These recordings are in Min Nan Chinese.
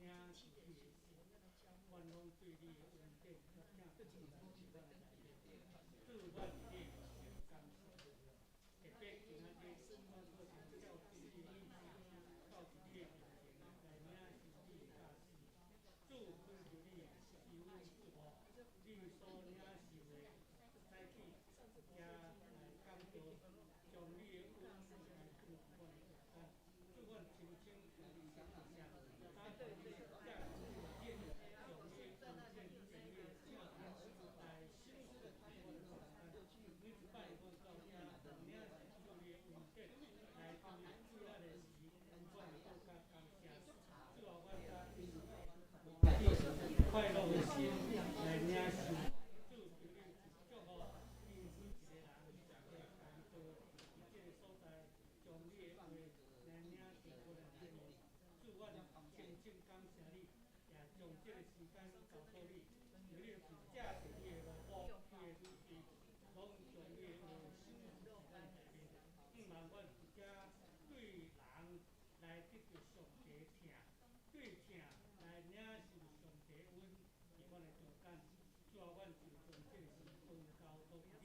領受你的心，阮攏對你的恩典佮疼惜來佇阮的內面，主，阮佇你面前感謝你。特別今仔日，阮閣通照著你的意思，到佇你的面前來領受你的教示。主，懇求你賜阮祝福，你所領受的早起，遮來講道，將你的恩來放佇阮的中間。主，阮深深向你感謝，感謝你藉著你將你的恩典、將你的正義來賞賜佇阮的中間。每一擺阮到遮領受你的恩典，來對主咱的時，阮會閣較感謝。主啊，阮才歡喜快樂的心來領受。主，求你祝福恁每一個人來講道，佇這個所在，將你的話來領受阮的內面。主，阮深深感謝你，也將這個時間交託你，求你藉著你的奴僕、你的女兒，攏將你的話賞賜佇咱內面。毋望阮佇遮對人來得著上帝疼，對疼來領受上帝恩佇阮的中間。主啊，阮就將這個時光交託予你，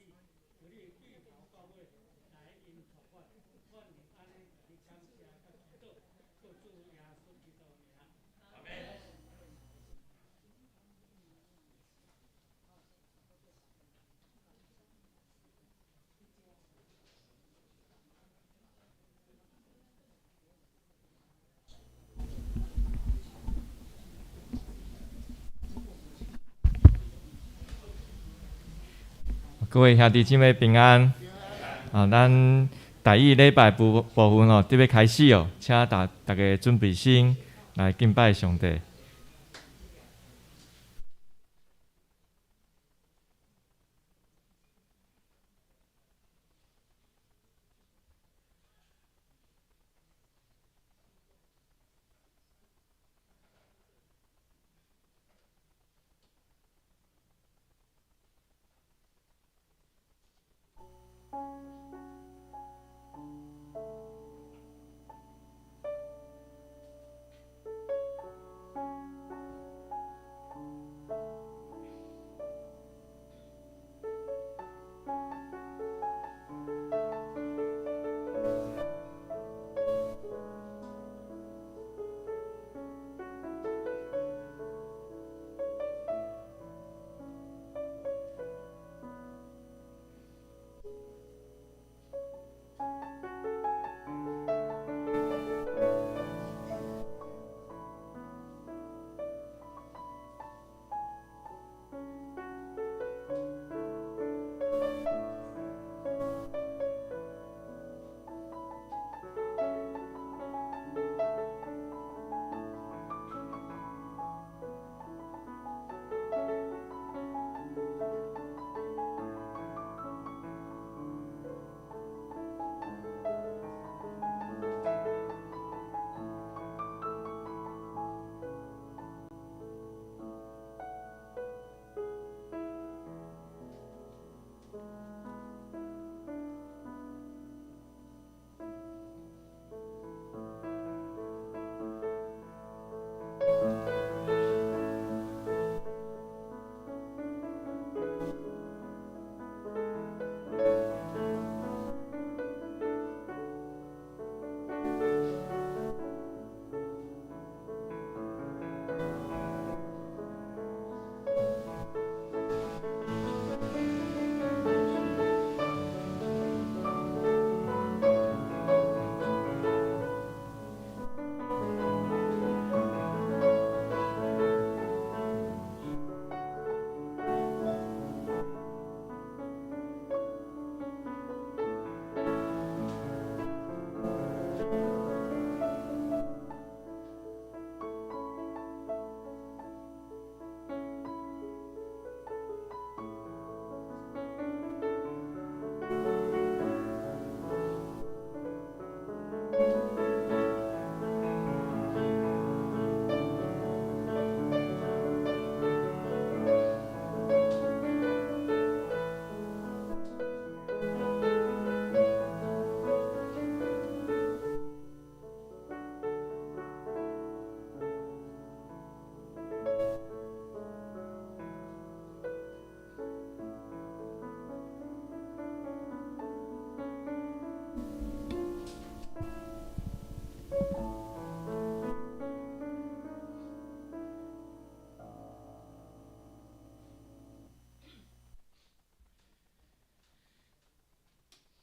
求你對頭到尾來引導阮，阮用按呢共你感謝佮祈禱，靠主耶穌基督的名。阿門。各位兄弟姊妹平安。啊，咱台語禮拜部分哦，得欲開始哦，請大家準備心來敬拜上帝。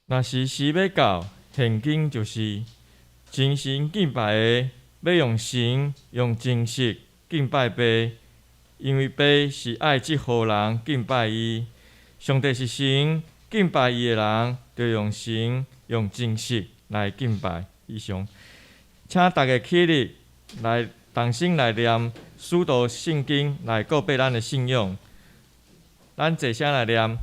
若是時欲到，現今就是，真神敬拜的，欲用神用真實敬拜父，因為父是愛這號人敬拜伊。上帝是神，敬拜伊的人，著用神用真實來敬拜。以上，請大家起立來同聲來念使徒信經來告白咱的信仰。咱齊聲來念：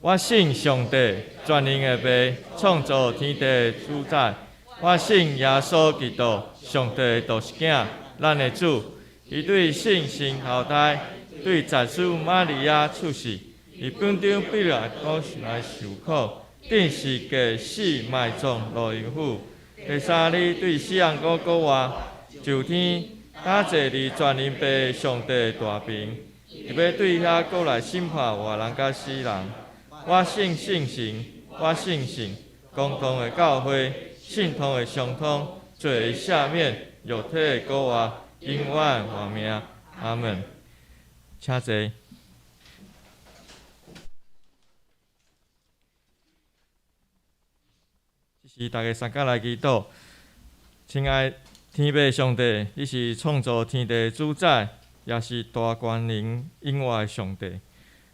我信上帝，全能的父，創造天地的主宰。我信耶穌基督，上帝的獨生囝，咱的主。伊對聖神投胎，對祭司瑪利亞出世，佇本丟彼拉多來受苦，釘十字架死埋葬落陰府。第三日對死人苦復活，上天，搭坐佇全能父上帝大爿，伊欲對遐閣來審判活人佮死人。我信聖神，我信聖公同的教會，聖徒的相通，罪的赦免，肉體的復活，永遠活命。阿門。請坐。這時大家相佮來祈禱，親愛天父上帝，你是創造天地的主宰，也是大權能永活的上帝。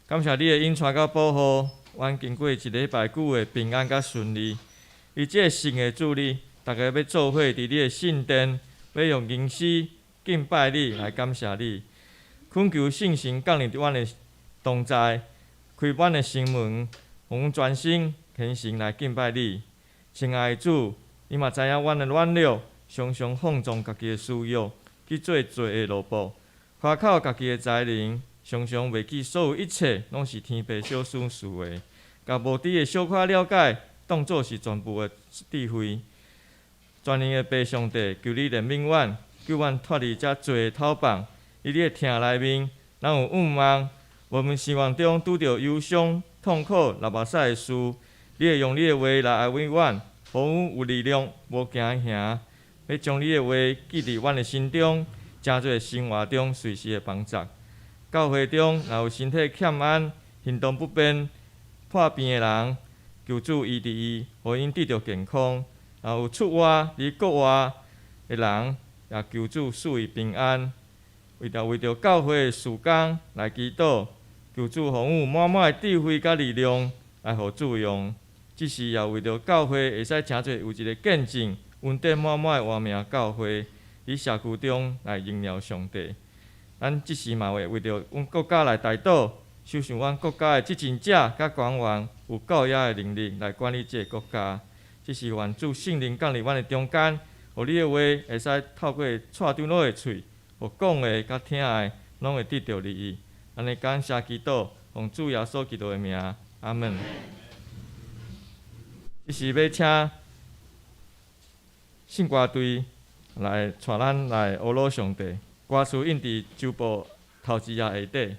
感謝你的引帶佮保護，阮經過一禮拜久的平安佮順利。佇這個聖的主日，大家欲做伙佇你的聖殿，欲用吟詩敬拜你，來感謝你。懇求聖神降臨佇阮的同在，開阮的心門，予阮專心虔誠來敬拜你。親愛的主，你嘛知影阮的軟弱，常常放縱家己的私欲，去做罪的奴僕，誇口家己的才能，常常袂記所有一切攏是天父所賞賜的，共無知的小可了解，當做是全部的智慧。全能的父上帝，求你憐憫阮，救阮脫離這罪的頭縛。佇你的疼內面，咱有盼望。無論生活中拄著憂傷、痛苦、流目屎的事，你會用你的話來安慰阮，予阮有力量，無驚嚇。欲將你的話記佇阮的心中，成做生活中隨時的幫助。教會中若有身體欠安、行動不便、破病的人，求主醫治伊，予𪜶得著健康。若有出外佇國外的人，也求主賜伊平安。為著教會的事工來祈禱，求主予阮有滿滿的智慧佮力量來予主用。這時也為著教會會使成做有一個見證、恩典滿滿的活命教會，佇社區中來榮耀上帝。咱這時嘛會為著阮國家來代禱，相信阮國家的執政者佮官員有夠額的能力來管理這個國家。這時願主聖靈降臨阮的中間，予你的話會使透過蔡長老的喙，予講的佮聽的攏會得著利益。按呢感謝祈禱，奉主耶穌基督的名，阿門。這時欲請聖歌隊來帶咱來呵咾上帝，歌詞印佇周報頭一頁下底。主耶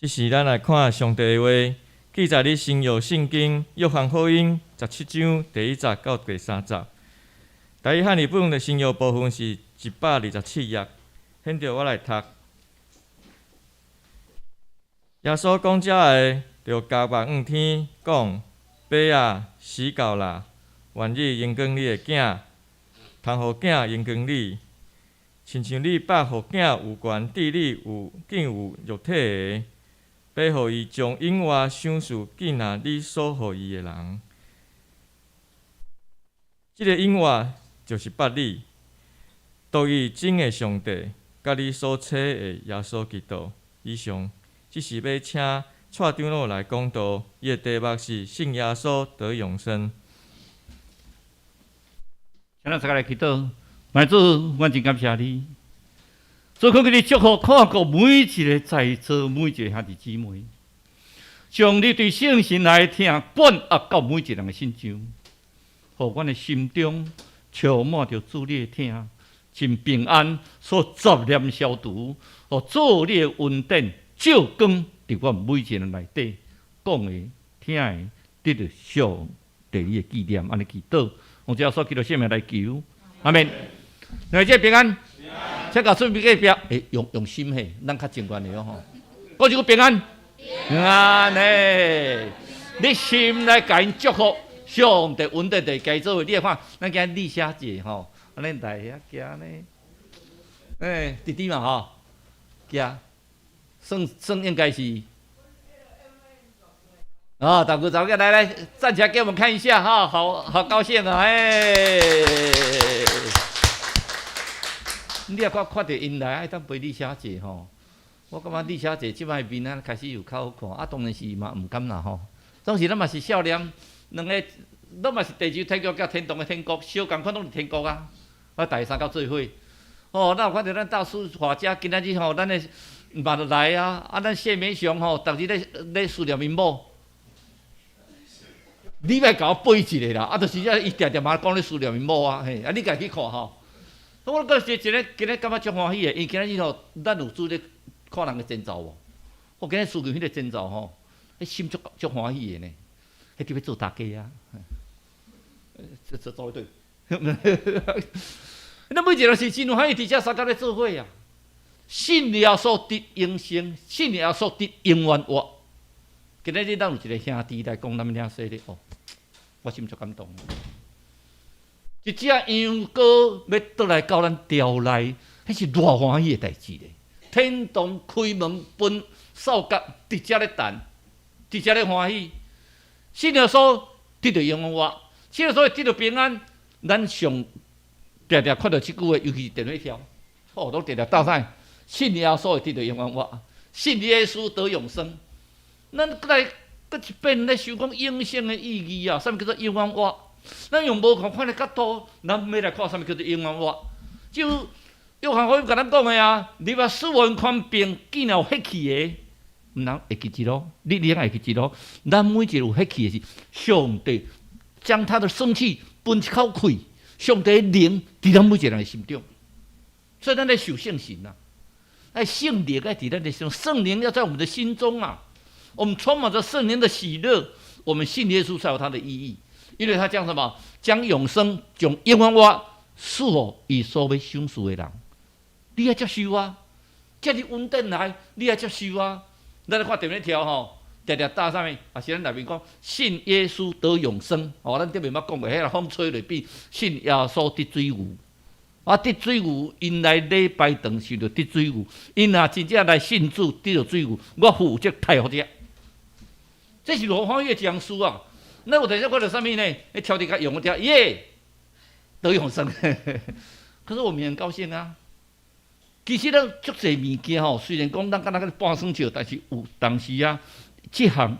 這時咱來看上帝的話，記載佇新約聖經約翰福音17章第1節到第3節。台語漢字本的新約部分是127頁。現在我來讀。耶穌講這話，就舉目向天，講：爸啊，時到啦，願你榮光你的囝，通予囝榮光你，親像你百予囝有權治理有見有肉體的。爸予伊將永活賞賜見那你所予伊的人。這个永活就是捌你，獨一真的上帝，佮你所差的耶穌基督。以上，這是欲請蔡長老來講道，伊的題目是信耶穌得永生。請咱大家來祈禱，萬主，阮真感謝你，主求你祝福看顧每一个在座每一个兄弟姊妹，將你對聖神來疼灌壓到每一个人的心上，予阮的心中充滿著主你的疼，真平安，所雜念消除，予主你的恩典照光佇阮每一个人內底，講的、聽的，得著上帝你的紀念，按呢祈禱，奉主耶穌基督聖名來求，阿們。兩位平安，請共厝邊隔壁，欸，用用心嘿，咱較情願的哦吼。講一句平安，平安嘿，你心內共𪜶祝福，上帝恩典就會加做。你來看，咱今日麗霞姐吼，按呢來遐行呢，欸，弟弟嘛吼，行，算算應該是，啊，大哥早個來來站起來給我們看一下哈，好好高興啊，欸。你若看看著𪜶來，愛當陪麗霞姐吼，我感覺麗霞姐這擺面啊開始有較好看，啊，當然是嘛毋敢啦吼。總是咱嘛是少年，兩个攏嘛是地球天國佮天堂的天國，相仝款攏是天國啊。我逐家三到做伙，吼，咱有看著咱大師畫家今仔日吼，咱的嘛就來啊，啊，咱謝美雄吼，逐日咧咧思念𪜶某。你欲共我背一个啦，啊，就是遮伊定定嘛講咧思念𪜶某啊，嘿，啊，你家己去看吼。我閣是一个今日感覺足歡喜的，因為今日吼，咱有主咧看人的前奏無？我今日思念彼个前奏吼，彼心足足歡喜的呢。彼佇欲做大家啊，這這做對。咱每一個人是真歡喜，佇遮相佮咧做伙啊。信耶穌得永生，信耶穌得永遠活。今日咱有一个兄弟來講，咱們領洗禮哦，我心足感動。一隻羊羔欲倒來到咱牢內，彼是偌歡喜的代誌咧！天堂開門分獸角，佇遮咧等，佇遮咧歡喜。信耶穌得著永遠活，信耶穌會得著平安。咱上定定看著這句話，尤其是電話條，哦，攏定定鬥啥？信耶穌會得著永遠活，信耶穌得永生。咱閣來閣一遍咧想講永生的意義啊，啥物叫做永遠活？咱用無仝款的角度，咱欲來看啥物叫做永遠活。就約翰福音共咱講的啊，入來死亡權柄，竟然有血氣的，毋通會記一囉，你你會記一囉。咱每一个有血氣的是上帝將他的生氣分一口氣，上帝的靈佇咱每一个人的心中，所以咱咧受聖神啊，愛聖靈愛佇咱的心，聖靈要在我們的心中啊，我們充滿著聖靈的喜樂，我們信耶穌才有它的意義。因為他將什麼？將永生，將永遠活賜予伊所欲賞賜的人。你愛接受啊！這爾恩典來，你愛接受啊！咱來看電話條吼，定定打啥物？啊，是咱內面講信耶穌得永生。哦，咱頂面捌講過，彼个風吹落變信耶穌得水魚。啊，得水魚，𪜶來禮拜堂受著得水魚。𪜶若真正來信主得著水魚，我負責刣予遮。這是偌歡喜的一項事啊！那有陣時看著啥物呢？彼抽屜較用掉，耶，得永生。可是我們很高興啊。其實咱足濟物件吼，雖然講咱敢若半耍笑，但是有當時啊，這項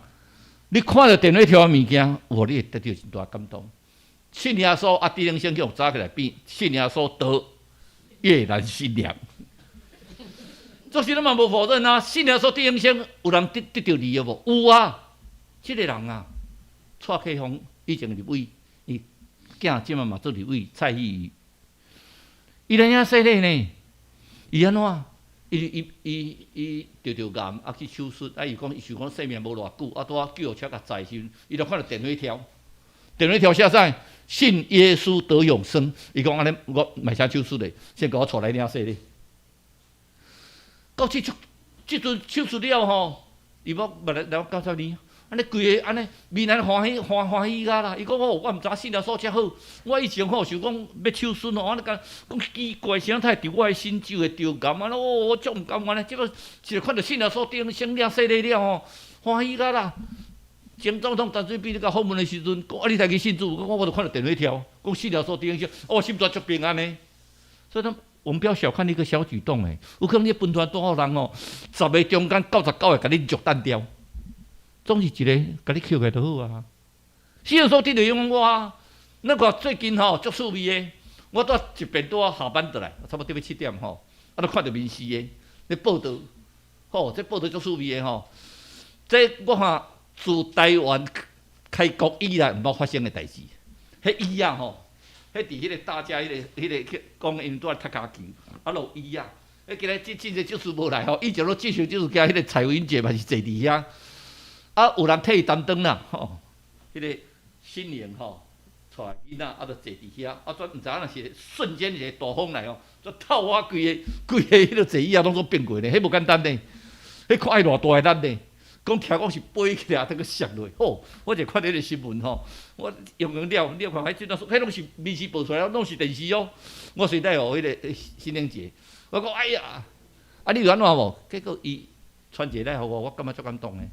你看著電話條的物件，哇，你會得著真大感動。信耶穌啊，佇人生叫早起來變，信耶穌得越南新娘。做事咱嘛無否認啊，信耶穌得永生，有人得得著利益無？有啊，這个人啊。蔡克峰以前立委，伊囝這擺嘛做立委，蔡希瑜。伊來領洗禮呢，伊按怎？伊伊伊伊著著癌，啊去手術，啊伊講伊想講生命無偌久，啊拄仔救護車共載時陣，伊就看著電火條，電火條寫啥？信耶穌得永生。伊講按呢，我莫使手術咧，先共我帶來領洗禮。到這這這陣手術了吼，伊欲來來90年，按呢規个按呢面安歡喜歡歡喜甲啦。伊講哦，我毋知信耶穌遮好，我以前吼想講欲手術吼，按呢講講奇怪，啥物佇我的身手會著癌按呢，哦，我足毋甘願咧。這個一看著信耶穌得永生領洗禮了吼，歡喜甲啦。前總統陳水扁咧共訪問的時陣，講啊，你來去信主，講我就看著電火條，講信耶穌得永生，哦，心內足平安的。所以講，我們不要小看一個小舉動，欸，有可能你分團多少人哦，10個中間99個共你足單調，總是一個共你抾起來就好啊。信耶穌得永生我，那個最近吼足趣味的，我拄一遍拄仔下班轉來，差不多欲7點吼，啊，就看著民視的咧報道，吼，這報道足趣味的吼，這我看自台灣開國以來毋捌發生的代誌，彼椅仔吼。彼佇彼个大家彼个彼个去講𪜶拄仔踢跤球，啊落椅仔，彼今日這這個就是無來吼，以前攏繼續就是驚彼个蔡英文嘛是坐佇遐，啊有人替伊擔當啦，吼，彼个新年吼，帶囡仔啊就坐佇遐，啊煞毋知影若是瞬間一个大風來吼，煞透我規个規個彼个坐椅仔攏總變過呢，彼無簡單呢，彼看愛偌大力呢。講聽講是飛起來，閣摔落，吼！我就看彼個新聞吼，我用用了了看，彼陣彼攏是民視報出來，攏是電視哦。我隨帶予彼個新玲姐，我講哎呀，啊你有按怎無？結果伊傳一個來予我，我感覺足感動的。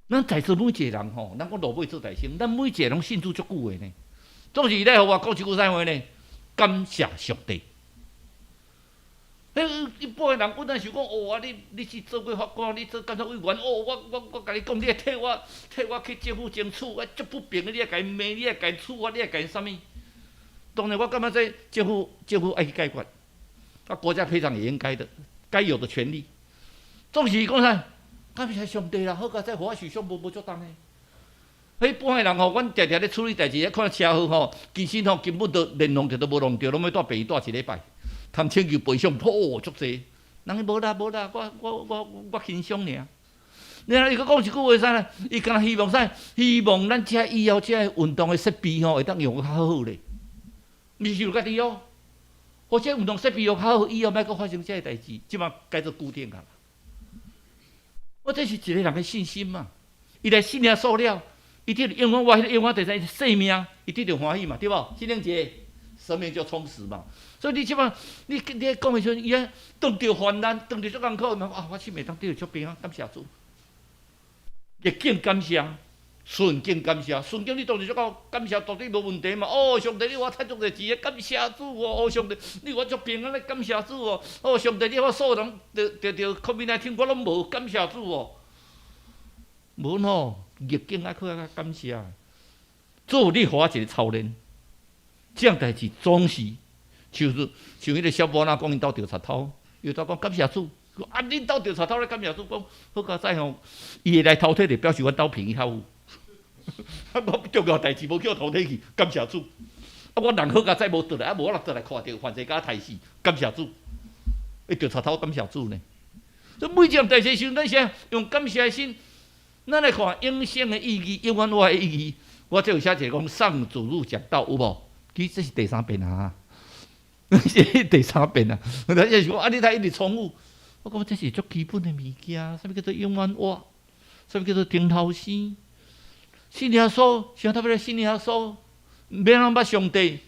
咱在座每一個人吼，咱講落尾做大聲，咱每一個攏信主足久的呢。總是伊來予我講一句啥話呢？感謝上帝。彼一般的人，阮若想講哦，啊你你是做過法官，你做監察委員，哦，我我我共你講，你愛替我替我去政府爭取，我足不平的，你愛共伊罵，你愛共伊處罰，你愛共伊啥物？當然，我感覺這政府政府愛去解決，啊，國家賠償也應該的，該有的權利。總是講啥？感謝上帝啦，好佳哉，予我受傷無無足重的。彼一般的人吼，阮定定咧處理代誌，看車禍吼，其實吼根本都連弄著都無弄著，攏欲蹛病院蹛一禮拜。通請求賠償，噗足濟。人伊無啦無啦，我我我我輕傷爾。你若伊閣講一句話啥呢？伊敢若希望啥？希望咱遮以後遮運動的設備吼會當用較好咧。毋是想家己哦，或者運動設備用較好，以後莫閣發生這个代誌，這馬改做固定啊。我這是一個人的信心嘛。伊來信耶穌了，伊得永遠活，永遠佇這生命，伊得著歡喜嘛，對無？新玲姐，生命就充實嘛。所以你這馬，你你講的時陣，伊啊當著患難，當著足艱苦，嘛啊，我心會當得著足平安，感謝主。逆境感謝，順境感謝，順境你當然足夠感謝，絕對無問題嘛。哦，上帝，你予我趁足濟錢，感謝主哦。哦，上帝，你予我足平安咧，感謝主哦。哦，上帝，你予我所有人著著著 COVID-19 我攏無，感謝主哦。無吼，逆境愛閣較感謝。主，你予我一個操練，這樣代誌總是像像彼個小波仔講，𪜶兜著賊偷，伊就講感謝主。啊！恁兜著賊偷咧，感謝主講好佳哉吼，伊會來偷提就表示阮兜朋友較有。啊，我重要代誌無去予偷提去，感謝主。啊，我人好佳哉無倒來，啊無我若倒來看著犯罪共我刣死，感謝主。伊著賊偷感謝主呢。所以每一項代誌時陣，咱啥用感謝的心，咱來看永生的意義，永遠活的意義。我這有寫一個講上主日講道有無？其實這是第三遍啊，這是第三遍啊。咱就是講啊，你睇一直重複。我感覺這是足基本的物件，啥物叫做永遠活？啥物叫做頂頭生？信耶穌，啥特別信耶穌，毋免人捌上帝。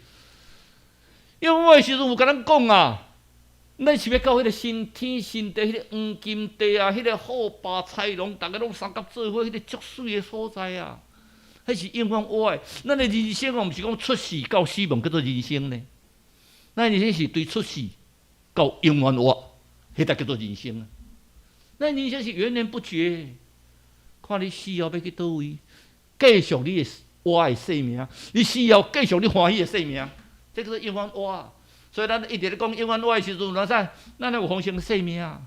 因為我的時陣有共咱講啊，咱是欲到彼個新天新地，彼個黃金地啊，彼個虎豹豺狼，逐个攏相佮做伙，彼個足媠的所在啊。彼是永遠活的。咱的人生哦，毋是講出世到死亡叫做人生呢。咱人生是對出世到永遠活。彼才叫做人生啊！咱人生是源源不絕，看你死後欲去佗位，繼續你的活的生命，你死後繼續你歡喜的生命，這叫做永遠活。所以咱一直咧講永遠活的時陣，哪知咱有豐盛的生命，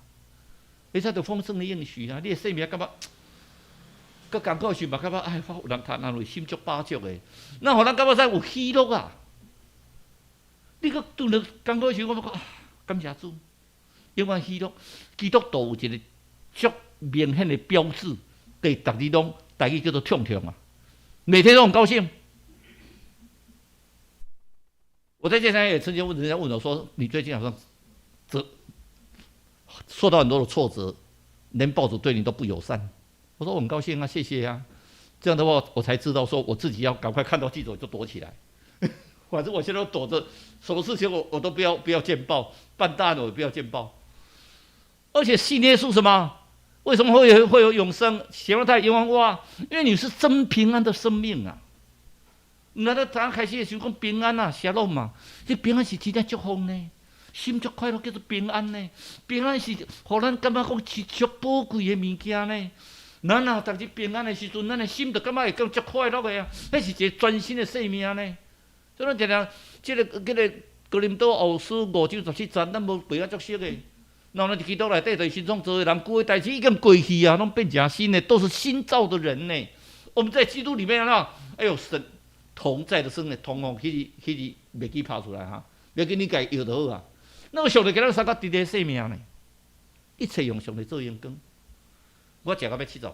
彼才著豐盛的應許啊！你的生命感覺，閣艱苦時嘛感覺哎，我有人聽，人有心足飽足的，那予咱感覺啥有喜樂啊！你閣拄著艱苦時，我感覺啊，感謝主。永遠喜樂。基督徒有一個足明顯的標誌，對逐日攏台語叫做暢暢啊，每天都很高興。我在這上也曾經問人家問我說：你最近好像這受到很多的挫折，連報紙對你都不友善。我說我很高興啊，謝謝啊。這樣的話，我才知道說我自己要趕快看到記者就躲起來。反正我現在都躲着，什麼事情我都不要見報，辦大案我也不要見報。而且信耶穌什麼？為什麼會有永生？喜樂泰永遠哇，因為你是真平安的生命啊！那咱剛開始的時候講平安啊，沙龍嘛，這平安是真正祝福呢，心足快樂叫做平安呢。平安是予咱感覺講是足寶貴的物件呢。咱若逐日平安的時陣，咱的心就感覺會更足快樂的啊！彼是一個全新的生命呢。所以咱常常這個哥林多後書5章17節，咱無背啊足熟的。那咱佇基督內底，就是新創造的人，舊的代誌已經過去啊，攏變成新的，都是新造的人呢。我們在基督裡面啊，哎呦，神同在的生的同哦，彼個袂記拍出來哈，袂記你家搖就好啊。那個上帝給咱相佮佇個生命呢，一切用上帝做榮光。我食到欲70歲，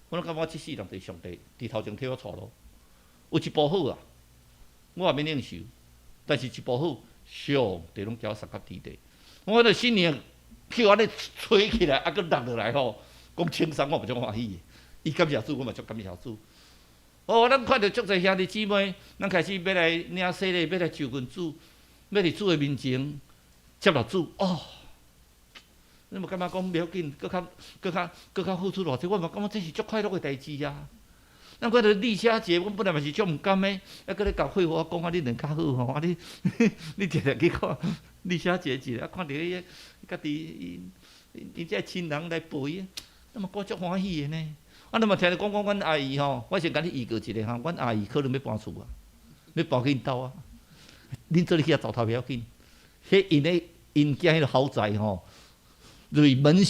我攏感覺我這世人就是上帝佇頭前替我帶路，有一步好啊，我也免領受，但是一步好，上帝攏叫我相佮佇底。我著新年去按呢吹起來，啊，閣落落來吼，講輕鬆，我嘛足歡喜的。伊感謝主，我嘛足感謝主。哦，咱看著足濟兄弟姊妹，咱開始欲來領洗禮，欲來就近主，欲佇主的面前接納主。哦，你無感覺講袂要緊，閣較付出偌濟，我嘛感覺這是足快樂的代誌啊。咱看著麗莎姐，阮本來嘛是足毋甘的，啊，閣咧共慧華講啊，你人較好吼，啊你你定定去看麗莎姐一下，啊，看著彼個家己𪜶𪜶這親人來陪伊，那嘛我足歡喜的呢。啊，你嘛聽著講講阮阿姨吼，我先共你預告一下吼，阮阿姨可能欲搬厝啊，欲搬去𪜶兜啊。恁做伙去遐走頭袂要緊，彼𪜶的𪜶囝彼个豪宅吼，就是門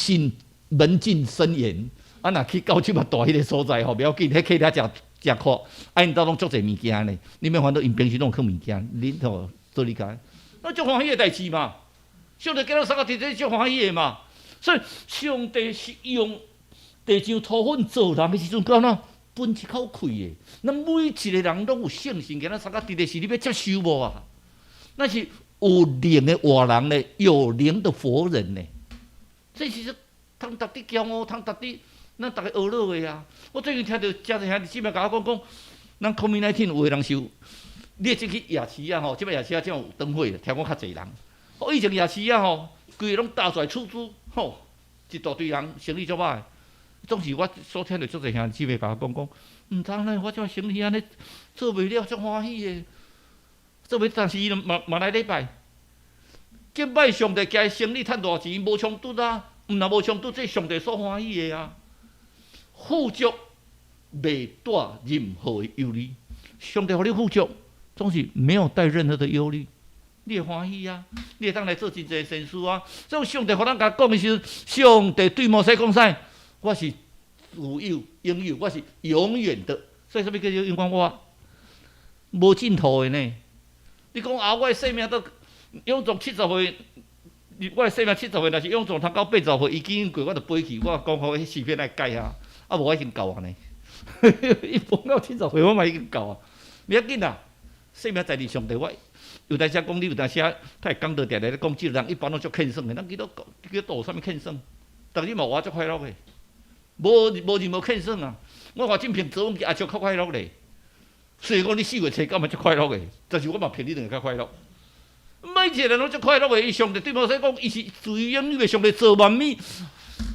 禁森嚴。啊，若去到這麼大彼个所在吼，袂要緊，彼客廳誠誠闊，啊，𪜶兜攏足濟物件呢。你免煩惱，𪜶平時攏有囥物件，恁吼做你家，那足歡喜的代誌嘛。上帝叫咱相佮佇這足歡喜的嘛。所以上帝是用地上塗粉造人的時陣，敢若分一口氣的。咱每一個人攏有聖神，共咱相佮佇咧，是你欲接受無啊？咱是有靈的活人呢，有靈的活人呢。這是通值得驕傲，通值得咱逐家學樂的啊！我最近聽著誠濟兄弟姊妹共我講講，咱 COVID-19 有的人是，你會去夜市啊吼，這擺夜市啊，這有燈會，聽講較濟人。哦，以前夜市啊吼，規个攏搭出來出租，吼，一大堆人，生意足歹。總是我所聽著足濟兄弟姊妹共我講講，毋通呢，我這擺生意按呢做袂了，足歡喜的，做袂，但是伊嘛嘛來禮拜，敬拜上帝，家生意趁偌錢，無衝突啊，毋若無衝突，這上帝所歡喜的啊。富足袂帶任何的憂慮，上帝予你富足，總是沒有帶任何的憂慮，你會歡喜啊！你會當來做真濟善事啊！所以上帝予咱共講的時陣，上帝對摩西講啥？我是自有永有，我是永遠的。所以啥物叫做永遠我？無盡頭的呢？你講啊，我的生命都永壮七十歲，我的生命七十歲，若是永壯通到80歲，伊已經過，我就飛去。我講好，彼詩篇來改啊！啊，無我已經夠啊呢。伊講到七十歲，我嘛已經夠啊。袂要緊啦，生命在佇上帝。我有當時講，你有當時他會講到定定咧講，這個人一般攏足欠耍的。咱基督徒有啥物欠耍？逐日嘛活足快樂的，無任何欠耍啊！我看這爿做也足較快樂咧。雖然講你4月初九嘛足快樂的，但是我嘛憑你兩個較快樂。每一個人攏足快樂的，伊上帝對摩西講，伊是自有永有的上帝造萬物。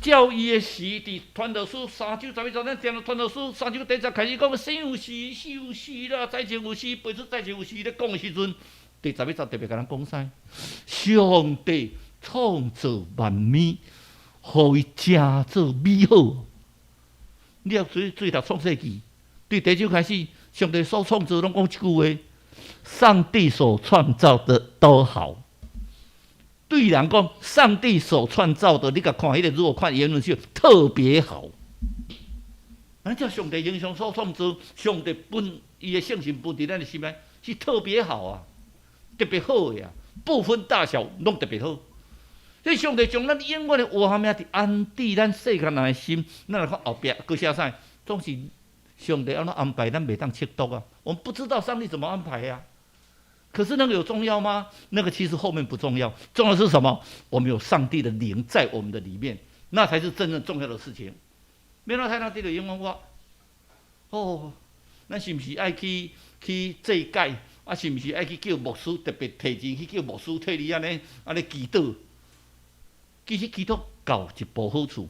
照伊的時，佇傳道書三章十一節，咱聽著傳道書三章第一節開始講，生有時，死有時啦，栽種有時，拔出栽種有時。咧講的時陣，第11節特別共咱講啥？上帝創造萬物，予伊誠做美好。你要注意注意讀創世記，對第一章開始，上帝所創造攏講這句話：上帝所創造的都好。對人講，上帝所創造的，你共看彼個，如果看原文就特別好。咱這上帝形象所創造，上帝分伊的聖神分佇咱的心內，是特別好啊，特別好的啊，不分大小，攏特別好。所以上帝將咱永遠的活命佇安置咱世間人的心，咱來看後壁閣寫啥？總是上帝按怎安排，咱袂當測度啊！我們不知道上帝怎麼安排呀。可是那個有重要嗎？那個其實後面不重要，重要是什麼？我們有上帝的靈在我們的裡面，那才是真正重要的事情。欲按怎才當得著永遠活？哦，咱是毋是愛去祭改？啊，是毋是愛去叫牧師特別提錢去叫牧師替你按呢按呢祈禱？其實基督教一步好處，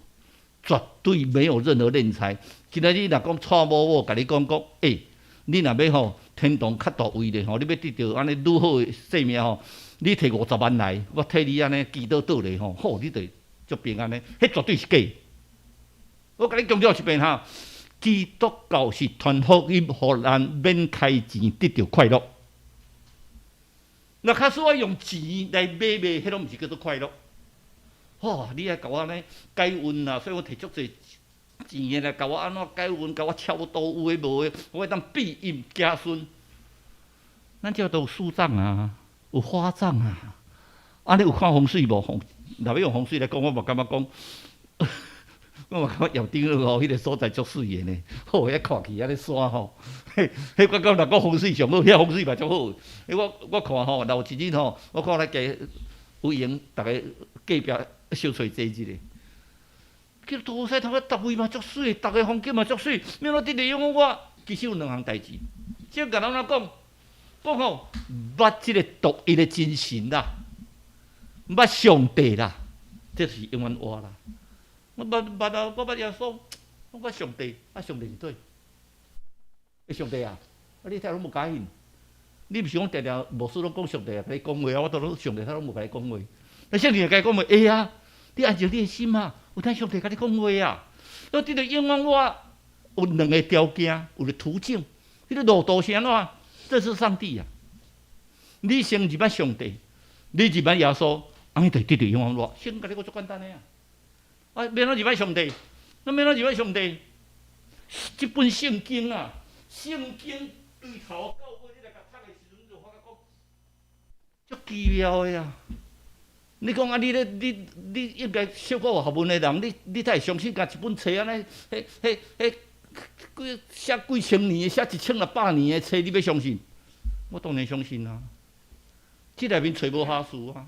絕對沒有任何斂財。今仔日若講娶某某，共你講講，欸，你若欲吼天堂較大位咧吼，你欲得著按呢愈好的生命吼，你提50萬來，我替你按呢祈禱倒咧吼，好，你就足平安的，彼絕對是假。我共你強調一遍哈，基督教是傳福音，予咱免開錢得著快樂。若假使我用錢來買賣，彼攏毋是叫做快樂。吼，你愛共我按呢解運啦，所以我提足濟錢的來共我按怎解運，共我超度有的無的，我會當庇蔭子孫。咱這都有樹葬啊，有花葬啊。啊，你有看風水無？若欲用風水來講，我嘛感覺講，我嘛感覺葉頂吼，彼個所在足媠的呢。好，彼看去按呢山吼，彼彼我感覺若講風水上好，遐風水嘛足好。我看吼，若有一日吼，我看咱家有閒，逐家隔壁小揣坐一下。叫塗西頭，逐位嘛足媠，逐个風景嘛足媠。欲按怎得著永遠活，其實有兩項代誌。這共咱怎講？講吼，捌這个獨一的真神啦，捌上帝啦，這是永遠活啦。我捌捌啊，我捌耶穌，我捌上帝，啊，上帝佇佗？欸，上帝啊，啊，你聽攏無共信？你毋是講定定牧師攏講上帝啊，共你講話啊，我都攏上帝他攏無共你講話。那聖靈會共你講話？會啊，你安靜你的心啊，有聽上帝共你講話啊。所以得著永遠活有兩个條件，有個途徑，彼个路途是按怎？這是上帝啊！你先入捌上帝，你入捌耶穌，按呢就得著永遠活。聖經共你講足簡單的啊！啊，欲按怎入捌上帝？咱欲按怎入捌上帝？這本聖經啊，聖經對頭到尾你來共讀的時陣，你就發覺講足奇妙的啊！你講啊，你咧，你你應該受過學問的人，你才會相信，共一本冊按呢，彼彼彼幾寫幾千年的，寫1600年的冊，你欲相信？我當然相信啊！這內面揣無瑕疵啊！